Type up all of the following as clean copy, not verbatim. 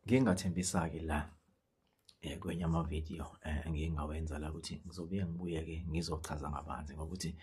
Ngike ngathembisa-ke la kwenye amavidiyo engike ngawenza la ukuthi ngizobuye ngibuye-ke ngizochaza kabanzi ngokuthi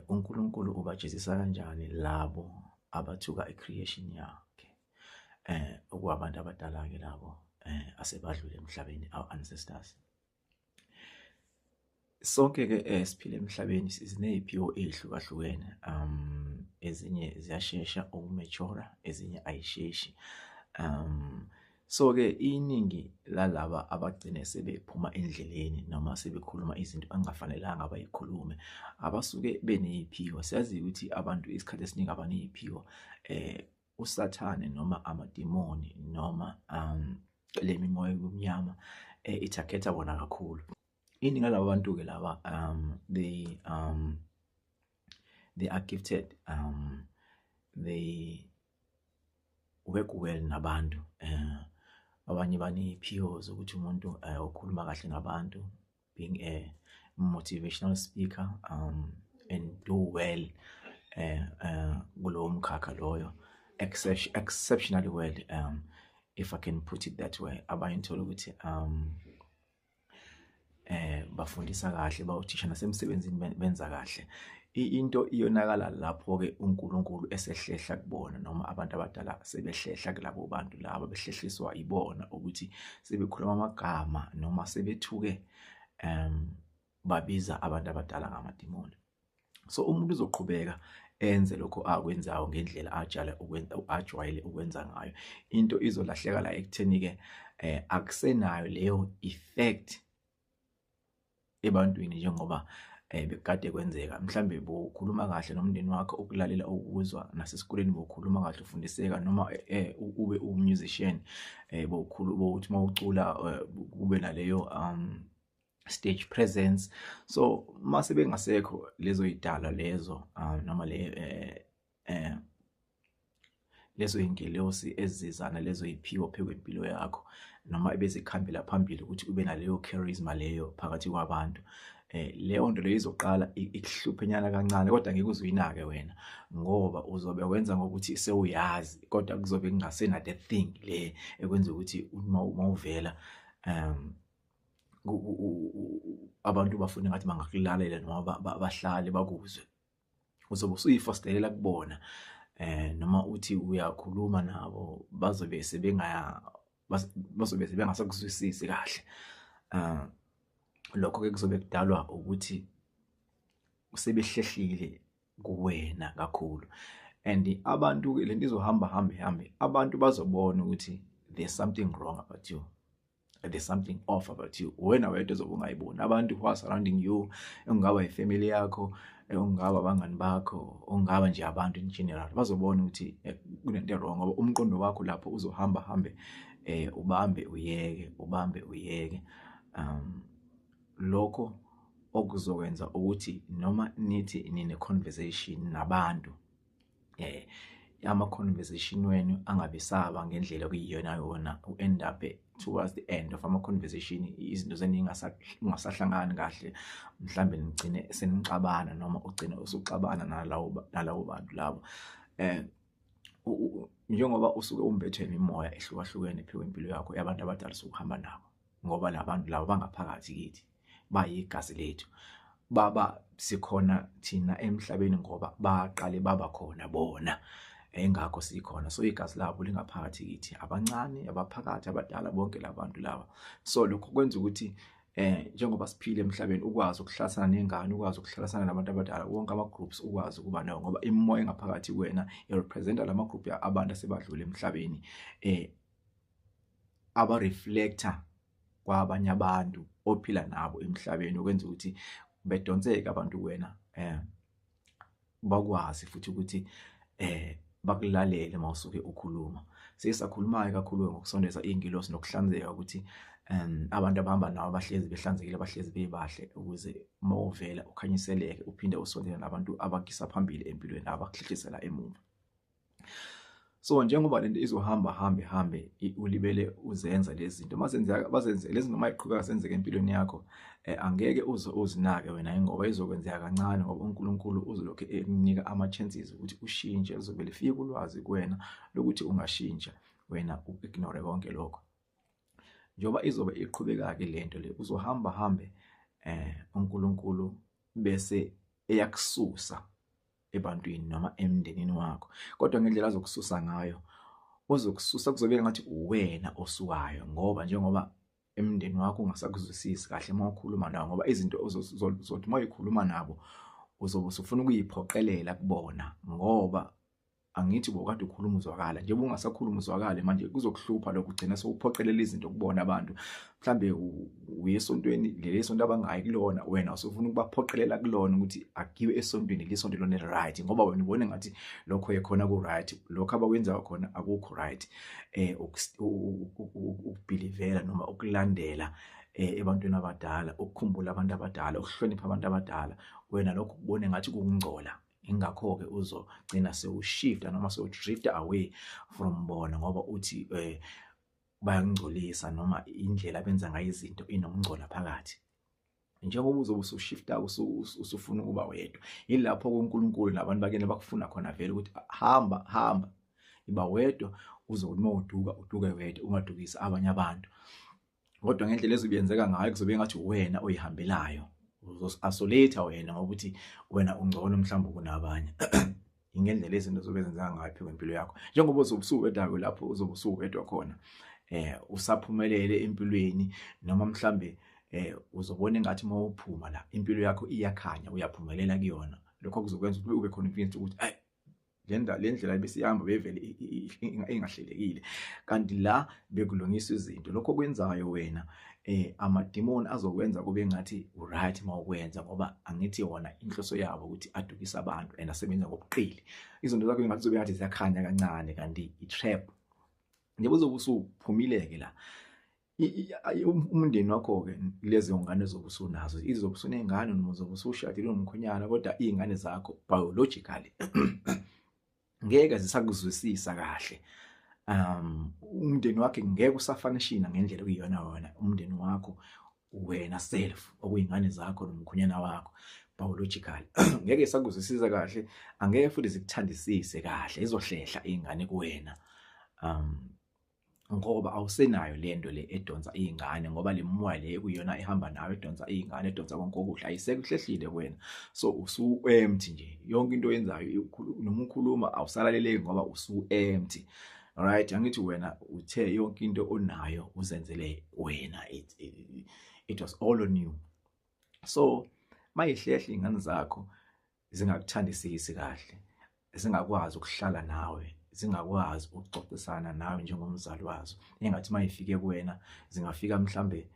uNkulunkulu ubajezisa kanjani labo abathuka i-creation yakhe, okuwabantu abadala-ke labo asebadlule emhlabeni, our ancestors. Sonke-ke siphila emhlabeni siney'phiwo ey'hlukahlukene. Ezinye ziyashesha uku-mature-a, ezinye ay'sheshi. So-ke iningi lalaba abagcine sebephuma endleleni noma sebekhuluma izinto ekungafanelanga bay'khulume, abasuke beney'phiwo. Siyazi ukuthi abantu isikhathi esiningi abaney'phiwo uSathane noma amadimoni noma le mimoya emnyama i-target-a bona kakhulu. Iningi lalaba bantu-ke laba they are gifted, they work well nabantu. Abanye baney'phiwo zokuthi umuntu ukhuluma kahle nabantu, being a motivational speaker and do well kulowo mkhakha loyo exceptionally well, if I can put it that way. Abanye uthola ukuthi bafundisa kahle, bawuthisha, nasemsebenzini benza kahle. Into iyonakala lapho-ke uNkulunkulu esehlehla kubona noma abantu abadala sebehlehla kulabo bantu laba, behlehliswa ibona ukuthi sebekhuluma amagama noma sebethuke babiza abantu abadala ngamadimoni. So umuntu uzoqhubeka enze lokho akwenzayo ngendlela ajale ukwenza, ajwayele ukwenza ngayo. Into izolahleka la ekutheni-ke akusenayo leyo effect ebantwini njengoba bekade kwenzeka. Mhlambe bowukhuluma kahle nomndeni wakho, ukulalela, ukuzwa, nasesikoleni bowukhuluma kahle, ufundiseka, noma ube u-musician, bowuthi mawucula kube naleyo stage presence. So mase bengasekho lezo yidalwa lezo noma le lezo yingelosi ezizana lezo yiphiwo phezu kwempilo yakho noma ebezikhambela phambili ukuthi ube naleyo charisma leyo phakathi kwabantu, leyo nto leyo izoqala ikuhluphe nyana kancane, kodwa ngeke uze uyinake wena ngoba uzobe wenza ngokuthi sewuyazi, kodwa kuzobe kungasena the thing le ekwenza ukuthi uma uvela abantu bafune ngathi bangakulalela noma bahlale bakuzwe. Uzobe usuyifostelela kubona, noma uthi uyakhuluma nabo bazobe sebengaya bazobe sebengasakuzwisisi kahle. Lokho-ke kuzobe kudalwa ukuthi sebehlehlile kuwena kakhulu and abantu-ke lento izohamba hambe hambe, abantu bazobona ukuthi there's something wrong about you, there's something off about you. Wena wedwa ozobe ungayiboni. Abantu who are surrounding you, okungaba ifamily yakho, okungaba abangani bakho, okungaba nje abantu in general, bazobona ukuthi kunento wrong ngoba umqondo wakho lapho uzohamba hambe, ubambe uyeke, ubambe uyeke. Lokho okuzokwenza ukuthi noma nithi nine conversation nabantu, ama-conversation wenu angabe saba ngendlela okuyiyona yona. U-end up towards the end of ama-conversation izinto zenu ingasahlangani kahle, mhlambe nigcine senixabana noma ugcine usuxabana nalabo bantu labo, njengoba usuke umbethwe imimoya ehlukahlukene phezu kwempilo yakho yabantu abadala usukuhamba nabo, ngoba labantu laba bangaphakathi kithi, bayigazi lethu, baba sikhona thina emhlabeni ngoba baqale baba khona bona, engakho sikhona. So igazi labo lingaphakathi kithi, abancane, abaphakathi, abadala, bonke labantu laba. So lokho kwenza ukuthi njengoba siphila emhlabeni ukwazi ukuhlalisana nengane, ukwazi ukuhlalisana nabantu abadala, wonke ama groups ukwazi ukuba nawo, ngoba imimoya engaphakathi kuwena i-representa lama group abantu asebadlule emhlabeni, aba reflector kwabanye abantu ophila nabo emhlabeni, okwenza ukuthi bedonseke abantu kuwena, bakwazi futhi ukuthi bakulalele mawusuke ukhuluma. Sisakhuluma kakhulu ngokusondeza ingilosi nokuhlanzeka, ukuthi abantu abahamba nabo bahlezi behlanzekile, bahlezi bebahle, ukuze mawuvela ukhanyiseleke, uphinde usondele nabantu abakuyisa phambili empilweni, abakuhlehlisela emuva. So njengoba lento izohamba hambe hambe, ulibele uzenza lezi zinto, mazenzeka bazenze lezi noma iqhubeka senzeka empilweni yakho, angeke uze uzinake wena ngoba izokwenzeka kancane, ngoba uNkulunkulu uzolokhu ekunika ama chances ukuthi ushintshe. Lizobe lifika ulwazi kuwena lokuthi ungashintsha. Wena u-ignore konke lokho. Njengoba izobe iqhubeka-ke le nto le, uzohamba hambe uNkulunkulu bese eyakususa ebantwini noma emndenini wakho. Kodwa ngendlela azokususa ngayo, uzokususa kuzobe ngathi uwena osukayo, ngoba njengoba emndeni wakho ungasakuzwisisi kahle uma ukhuluma nawo, ngoba izinto uzothi uma uyikhuluma nabo uzobe usufuna ukuyiphoqelela kubona, ngoba angithi bokade ukhuluma uzwakala, njengoba ungasakhuluma uzwakale manje kuzokuhlupha lokho, ugcina sewuphoqelela izinto kubona abantu. Mhlambe uye esontweni, leli sonto abangayi kulona, wena usufuna ukubaphoqelela kulona ukuthi akuyiwe esontweni, leli sonto lona right, ngoba wena ubone ngathi lokho ekhona ku right, lokho abakwenzayo khona akukho right. Ukubhilivela noma ukulandela ebantwini abadala, ukukhumbula abantu abadala, ukuhlonipha abantu abadala, wena lokho kubone ngathi kukungcola. Ingakho-ke uzogcina sewushifta noma sewudrifta away from bona, ngoba uthi bayangcolisa noma indlela abenza ngayo izinto inokungcola phakathi. Njengoba uzobe usushifta usufuna ukuba wedwa, yilapho uNkulunkulu nabantu bakini bakufuna khona vele ukuthi hamba hamba, iba wedwa, uzokuthi uma uduka uduke wedwa, ungadukisi abanye abantu. Kodwa ngendlela ezobe yenzeka ngayo kuzobe ngathi wena oyihambelayo, uzosi-isolate wena ngokuthi wena ungcono mhlawumbe kunabanye. Ingendlela izinto zobe zenzeka ngayo phezu kwempilo yakho. Njengoba uzobe usuwedwa lapho uzobe usuwedwa khona, usaphumelele empilweni, noma mhlambe uzobona engathi uma uphuma la impilo yakho iyakhanya, uyaphumelela kuyona. Lokho kuzokwenza ukuthi ube convinced ukuthi ayi, le ndlela ebesihamba bevele ingahlelekile, kanti la bekulungiswa izinto. Lokho okwenzayo wena, amadimoni azokwenza kube ngathi uright mawukwenza, ngoba angithi wona inhloso yabo ukuthi adukise abantu and asebenza ngobuqili. Izinto zakho ngathi zobe ngathi ziyakhanya kancane, kanti i-trap. Njengoba uzobe usuphumile-ke la, umndeni wakho-ke, lezo ngane ozobe usunazo, izobe usuney'ngane noma uzobe usushadile unomkhwenyana, kodwa iy'ngane zakho biologically ngeke zisakuzwisisa kahle. Umndeni wakhe ngeke usafunctiona ngendlela okuyiyona wona umndeni wakho wena self, okuyingane zakho nomkhwenyana wakho biological ngeke sakuzwisisa kahle, angeke futhi zikuthandisise kahle, izohlehla ingane kuwena, ngoba awusenayo lento le edonsa izingane, ngoba le moya le kuyona ehamba nawe edonsa izingane, edonsa konke okuhle, ayisekuhlehlile kuwena. So usu empty nje, yonke into oyenzayo noma ukhuluma awusalaleleki ngoba usu empty. Alright, angithi wena uthe yonke into onayo uzenzele wena, it was all on you. So mayihlehla ingane zakho, zingakuthandisisi kahle, zingakwazi ukuhlala nawe, zingakwazi ukuxoxisana nawe njengomzali wazo, engathi mayifike kuwena zingafika mhlambe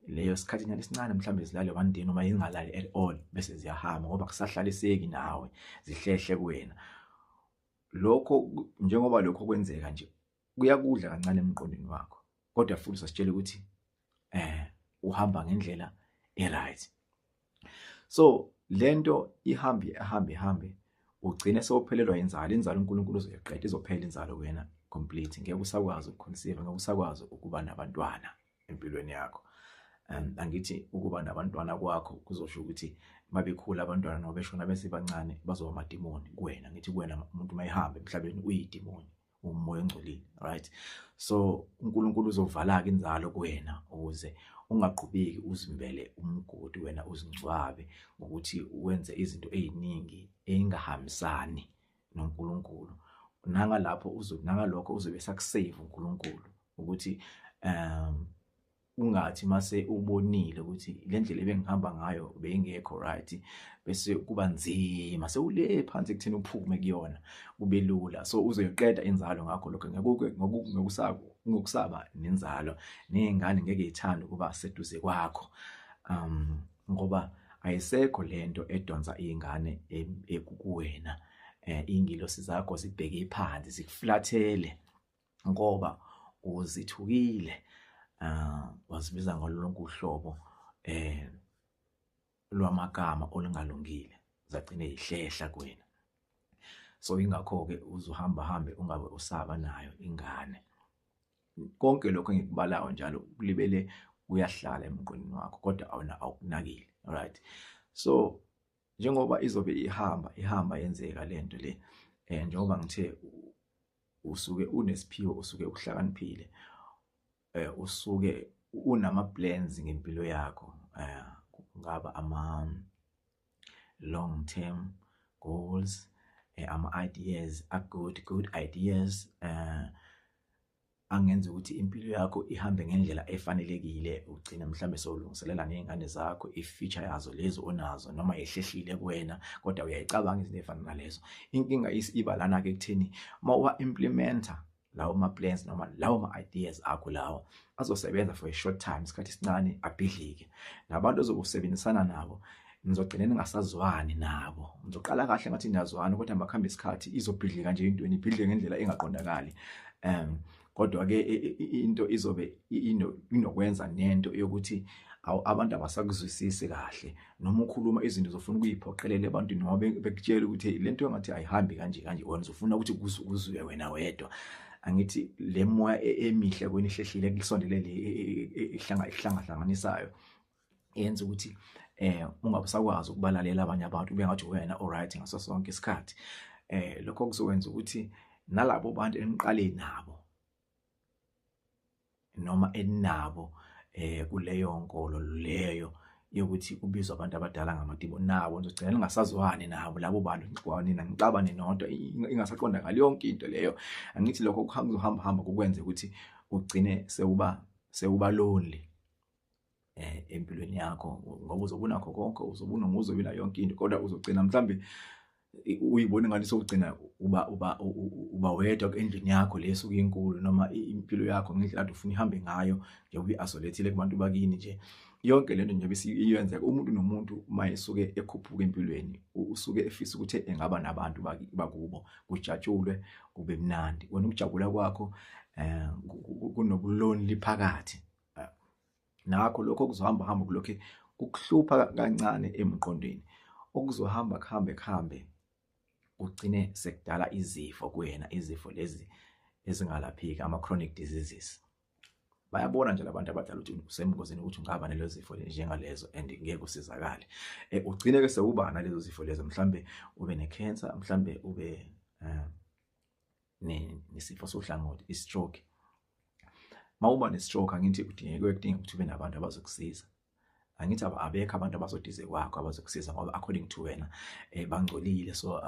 leyo sikhathi nyana esincane, mhlambe zilale one day noma zingalali at all, bese ziyahamba ngoba kusahlaliseki nawe, zihlehle kuwena. Lokho njengoba lokho kwenzeka nje kuyakudla kancane emqondweni wakho, kodwa futhi sasitshela ukuthi uhamba ngendlela e-right. So lento ihambe ihambe ihambe, ugcine sewuphelelwa inzalo. Inzalo uNkulunkulu uzoyiqeda, izophela inzalo kuwena complete, ngeke usakwazi ukuconceive, ngeke usakwazi ukuba nabantwana empilweni yakho. Angithi ukuba nabantwana kwakho kuzosho ukuthi mabekhula abantwana noma beshona besebancane bazoba amadimoni kuwena. Ngithi kuwena umuntu mayehamba emhlabeni uyidimoni, umoya ongcolile, right? So uNkulunkulu uzovala-ke inzalo kuwena ukuze ungaqhubeki uzimbele umgodi wena, uzingcwabe ngokuthi wenze izinto ey'ningi ey'ngahambisani noNkulunkulu. Nangalapho nangalokho uzobe sakusave uNkulunkulu ukuthi ungathi mase ubonile ukuthi le ndlela ebengihamba ngayo beyingekho right, bese kuba nzima sewule phansi ekutheni uphume kuyona kube lula. So uzoyiqeda inzalo ngakho lokho, ngokusaba nenzalo, ney'ngane ngeke iy'thande ukuba seduze kwakho, ngoba ayisekho lento edonsa iy'ngane kuwena. Iy'ngilosi zakho zibheke phansi, zikuflathele ngoba uzithukile, wazibiza ngalo lonke uhlobo lwamagama olungalungile, zagcine yihlehla kuwena. So ingakho-ke uzuhamba hambe ungabe usaba nayo ingane. Konke lokho engikubalayo njalo kulibele kuyahlala emqondweni wakho, kodwa awuna awukunakile. Alright, so njengoba izobe ihamba ihamba yenzeka lento le, njengoba ngithe Usuke unesiphiwo, usuke uhlakaniphile, usuke unama plans ngempilo yakho, kungaba ama long term goals, ama ideas a good, good ideas angenza ukuthi impilo yakho ihambe ngendlela efanelekile. Ugcine mhlambe sewulungiselela nezingane zakho i-future yazo lezo onazo, noma ehlehlile kuwena, kodwa uyayicabanga izinto ezifana nalezo. Inkinga iba lana ke ekutheni uma uwa-implementa lawo ma-plans noma lawo ma-ideas akho, lawo azosebenza for a short time, isikhathi esincane abhidlike. Nabantu ozobe usebenzisana nabo nizogcina ningasazwani nabo. Nizoqala kahle ngathi niyazwana, kodwa makuhamba isikhathi izobhidlika nje into, ibhidlike ngendlela engaqondakali. Kodwa ke into izobe inokwenza nento yokuthi abantu abasakuzwisisi kahle, noma ukhuluma izinto zofuna ukuyiphoqelela ebantwini, noma bekutshela ukuthi lento engathi ayihambi kanje kanje, wena uzofuna ukuthi kuzwe wena wedwa. Angithi le moya emihle kweni ihlehlile kusondelele, ihlangahlanganisayo, yenza ukuthi ungabusakwazi ukubalalela abanye abantu, ube ngathi wena alright ngaso sonke isikhathi. Lokho kuzokwenza ukuthi nalabo bantu eniqale nabo noma enabo kuleyo nkolo leyo yokuthi kubizwa abantu abadala ngamadimoni, nabo nizogcina ningasazwani nabo labo bantu, nina nixabane nodwa, ingasaqondakali yonke into leyo. Angithi lokho kuzohamba hamba kukwenze ukuthi ugcine sewuba lonely empilweni yakho, ngoba uzobe unakho konke, uzobe unomuzi, unayo yonke into, kodwa uzogcina mhlambe uyibona ngathi sokugcina uba wedwa endlini yakho le esuke inkulu, noma impilo yakho ngendlela kade ufuna ihambe ngayo, njengoba uyi-isolate-ile kubantu bakini nje. Yonke lento nje bese iyenzeka. Umuntu nomuntu uma esuke ekhuphuka empilweni usuke efisa ukuthi engaba nabantu bakubo, kujatshulwe, kube mnandi. Wena ukujabula kwakho kunobu-lonely phakathi nakho. Lokho kuzohamba hamba kulokho kukuhlupha kancane emqondweni, okuzohamba kuhambe kuhambe ugcine sekudala izifo kuwena, izifo lezi ezingalapheki, ama-chronic diseases. Bayabona nje labantu abadala ukuthi usengozini ukuthi ungaba nalezo zifo njengalezo and ngeke usizakale. Ugcine ke sewuba nalezo zifo lezo, mhlambe ube ne-cancer, mhlambe ube nesifo sohlangothi, i-stroke. Mawuba ne-stroke, angithi kudingeka kudinga ukuthi ube nabantu abazokusiza? Angithi abekho abantu abaseduze kwakho abazokusiza, ngoba according to wena bangcolile, so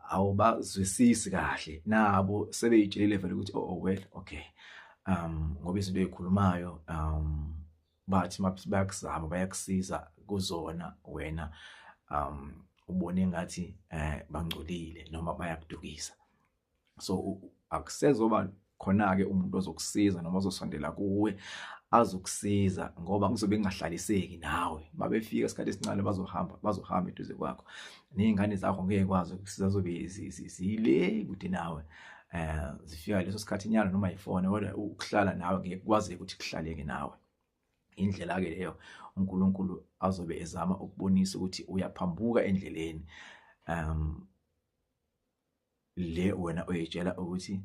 awubazwisisi kahle. Nabo sebeyitshelile vele ukuthi oh, well, okay, ngoba izinto ezikhulumayo bathi bayakuzama, bayakusiza kuzona, wena ubone ngathi bangcolile noma bayakudukisa. So akusezoba khona ke umuntu ozokusiza noma ozosondela kuwe azokusiza, ngoba kuzobe kungahlaliseki nawe. Mabefika isikhathi esincane bazohamba, bazohamba eduze kwakho. Nezingane zakho ngeke kwazi ukusiza, zobe zile kude nawe. Zifika leso sikhathi nyalo noma ifone, kodwa ukuhlala nawe ngeke kwazeke ukuthi kuhlaleke nawe. Indlela ke leyo uNkulunkulu azobe ezama ukubonisa ukuthi uyaphambuka endleleni le wena oyitshela ukuthi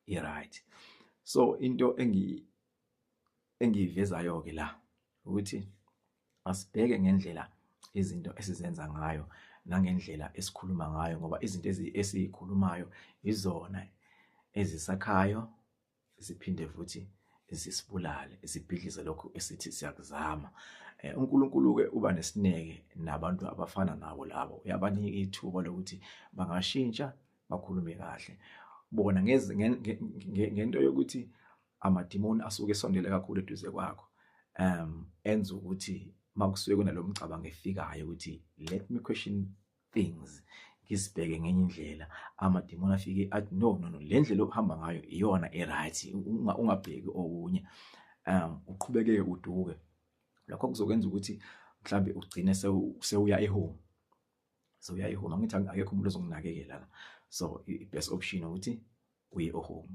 i-right. So into engiyivezayo ke la ukuthi asibheke ngendlela izinto esizenza ngayo nangendlela esikhuluma ngayo, ngoba izinto esizikhulumayo izona ezisakhayo, ziphinde futhi zisibulale, zibhidlize lokhu esithi siyakuzama. UNkulunkulu ke uba nesineke nabantu abafana nabo labo, uyabanika ithuba lokuthi bangashintsha, bakhulume kahle bona ngento yokuthi amadimoni asuke esondele kakhulu eduze kwakho, enza ukuthi makusuke kunalo mcabango efikayo ukuthi let me question things, ngisibheke ngenye indlela, amadimoni afike athi no, no, no, le ndlela okuhamba ngayo iyona e-right, ungabheki okunye, uqhubeke uduke. Lokho kuzokwenza ukuthi mhlambe ugcine sewuya e-home, sewuya e-home. Angithi akekho umuntu ozokunakekela la, so i-best option ukuthi uye e-home.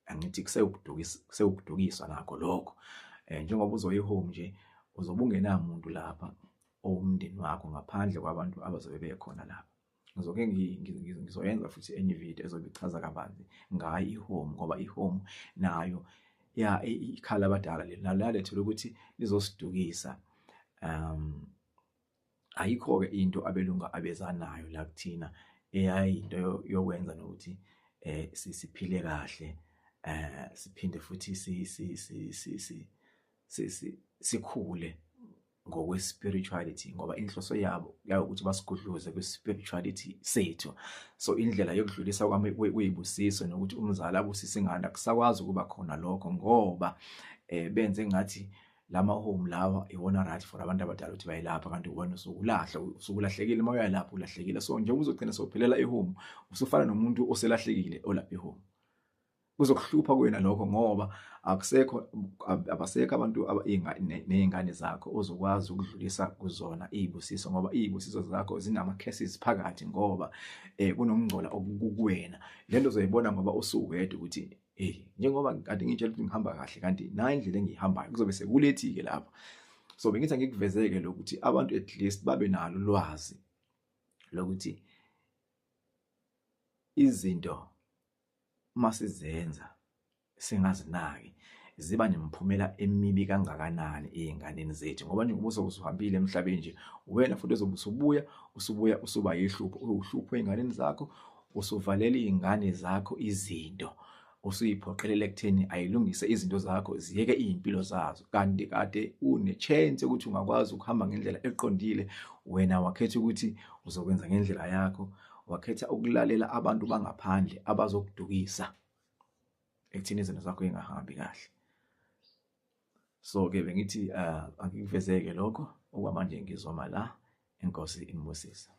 Angithi kusewukudukisa, kusewukudukiswa nakho lokho. Njengoba uzoya e-home nje, uzobe ungenamuntu lapha owumndeni wakho ngaphandle kwabantu abazobe bekhona lapha. Ngizoke ngizoyenza futhi enye ividiyo ezobe ichaza kabanzi ngayo i-home, ngoba i-home nayo ya ikhala abadala leli nalo lalethelwa ukuthi lizosidukisa. Ayikho-ke into abelungu abeza nayo la kuthina. Eyayinto yokwenza nokuthi siphile kahle, siphinde futhi si si si si si sikhule ngokwe-spirituality, ngoba inhloso yabo yawukuthi basigudluze kwi-spirituality sethu. So indlela yokudlulisa kwami kuyibusiso nokuthi umzali abusise ingane akusakwazi ukuba khona lokho, ngoba benze ngathi lama home lawa iwona right for abantu abadala ukuthi bayelapha, kanti wena usukulahla, usukulahlekile. Uma uyalapha ulahlekile, so njengoba uzogcina sewuphelela e-home, usufana nomuntu oselahlekile olapha e-home. Kuzokuhlupha kuwena lokho, ngoba akusekho, abasekho abantu ney'ngane zakho ozokwazi ukudlulisa kuzona iy'busiso, ngoba iy'busiso zakho zinama-curses phakathi, ngoba kunomngcola okukuwena. Lento uzoyibona ngoba usuwedwa ukuthi hey, njengoba kade ngitshela ukuthi ngihamba kahle, kanti nayi indlela engiyihambayo, kuzobe sekulethi-ke lapho. So bengithi angikuvezeke lokuthi abantu at least babe nalo ulwazi lokuthi izinto masizenza singazinaki ziba nemiphumela emibi kangakanani ey'nganeni zethu, ngoba njengoba uzobe usuhambile emhlabeni nje, wena futhi uzobe usubuya usuba yihlupho, uwuhlupho ey'nganeni zakho, usuvalela iy'ngane zakho izinto, usuyiphoqelela ekutheni ayilungise izinto zakho, ziyeke iy'mpilo zazo, kanti kade une-chance yokuthi ungakwazi ukuhamba ngendlela eqondile. Wena wakhetha ukuthi uzokwenza ngendlela yakho, wakhetha ukulalela abantu bangaphandle abazokudukisa ekutheni izinto zakho ingahambi kahle. So-ke bengithi angikuvezeke lokho okwamanje, ngizoma la. Inkosi inibusise.